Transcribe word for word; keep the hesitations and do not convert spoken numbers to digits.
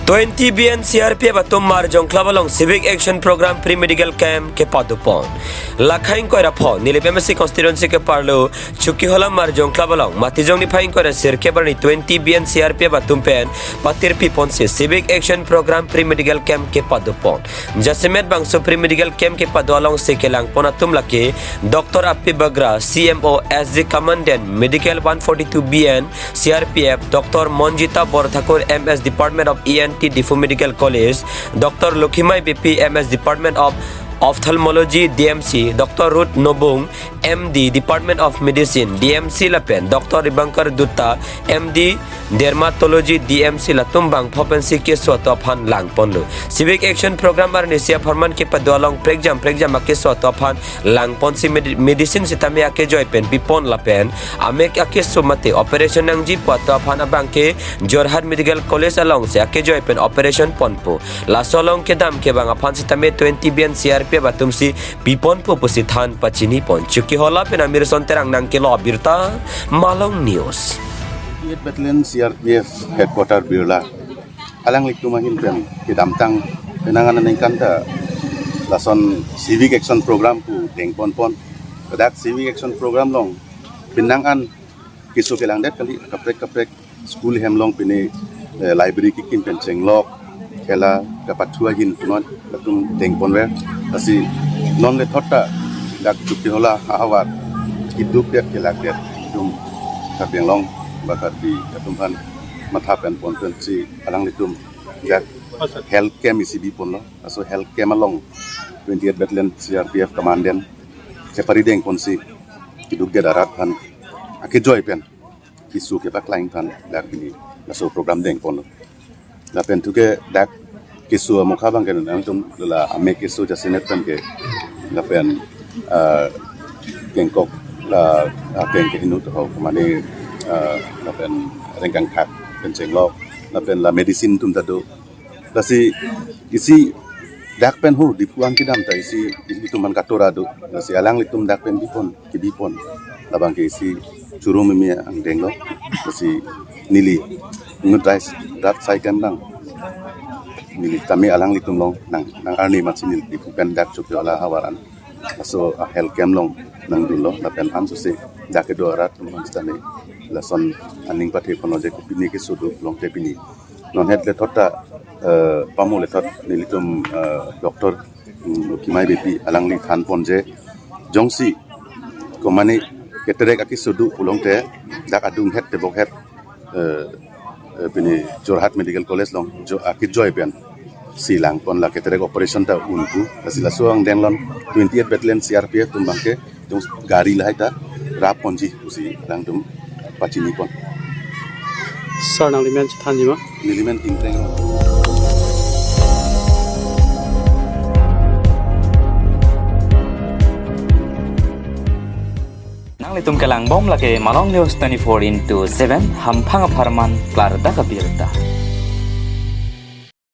Twenty B N C R P F atum Marjong Club along Civic Action Program Pre-Medical Camp kepadopon. Lakhai ingkoi ra pho, Nilip M A C constituency keparlo, Chokihola Marjong Club along, Matijong niphai ingkoi ra sirkep arni twenty B N C R P F atum pen patirpiponsi Civic Action Program Pre-Medical Camp kepadopon. Jasemet bangso Pre-Medical Camp kepado alongsi kelangpon atum lake, Doctor Api Bagra, C M O, S G Commandant, Medical one forty-two B N, C R P F, Doctor Monjita Borthakur, M S Department of E N T, Diphu Medical College, Doctor Lokhimai Beypi, M S Department of Ophthalmology, D M C, Doctor Ruth Nobung, M D, Department of Medicine, D M C, lapen Doctor Dipankar Dutta, M D, Dermatology, D M C, latum bangpho pensi keso atum aphan langponlo. Civic Action Program arnisi apharman kepado along prekjam prekjam akeso atum aphan langponsi medi-, medicine sitame akejoi pen pipon lapen amek akeso mate operation nangjipo atum aphan abangke Jorhat Medical College alongsi akejoi pen operation ponpo. Laso along kedam kevang aphan sitame twenty B N C R P F atumsi piponpo pusi than pachinipon. Chokihola pen Amirson Terang nangkelo abirta Malong News. Eight Battalion C R P F Headquarter Birla alanglitum ahin pen kedamtang penang an aningkan ta lason Civic Action Program pu dengponpon. Ladak Civic Action Program along penang an keso kelangdet kali, kaprek kaprek school hem along pine, eh, library kekim pen chenglok, khela kapathu ahin punon latum dengponver. Lasi non lethot ta dak Chokihola ahavar keduk det kelak det atum Karbi Anglong ba Karbi atum aphan matha pen pon pensi alanglitum dak health camp isi biponlo. Laso health camp along twenty-eight Battalion C R P F Commandant chepari dengponsi keduk det arat aphan akejoi pen keso kepaklang aphan dak pini laso program dengponlo. Lapen thuke dak keso amokha abangke nangtum la amek keso jasemet pen ke lapen, ah, kengkok la, ah, keng ke hinu to ho mane, ah, lapen rengkang thak pen chenglok lapen la medicine atum ta do. Lasi isi dak pen ho Diphu an kedam ta isi ilitum aphan katora do. Lasi alanglitum dak pen bipon, kebipon. Labangke isi choro meme angdenglo. Lasi neli inut rai rat sai kemdang. Neli tame alanglitum along nang, nang arni matsi neli Diphu pen dak Chokihola ahavar an laso, ah, health camp along nangdunlo lapen ansose dak kedo arat atum aphan sitame lason aning pathe ponlo je kopine keso do pulote pini. Non het lethot ta, eh, pamo lethot nelitum, eh, Doctor, mm, Lokhimai Beypi alangli thanpon je jongsi komane keterek akeso do pulote dak adung het tebok het, eh, eh, pini Jorhat Medical College along jo akejoi pensi langpon, la keterek operation ta un pu. Lasi laso angdeng along twenty-eight Battalion C R P F atum abangke jong gari lahai ta rapponji pusi alangtum pachinipon. Sir, nangli men chethanji ma? Neli men Tingteng Rong. Nanglitum kelangbom lake Malong News twenty-four into seven, hamphang apharman klardak abirta.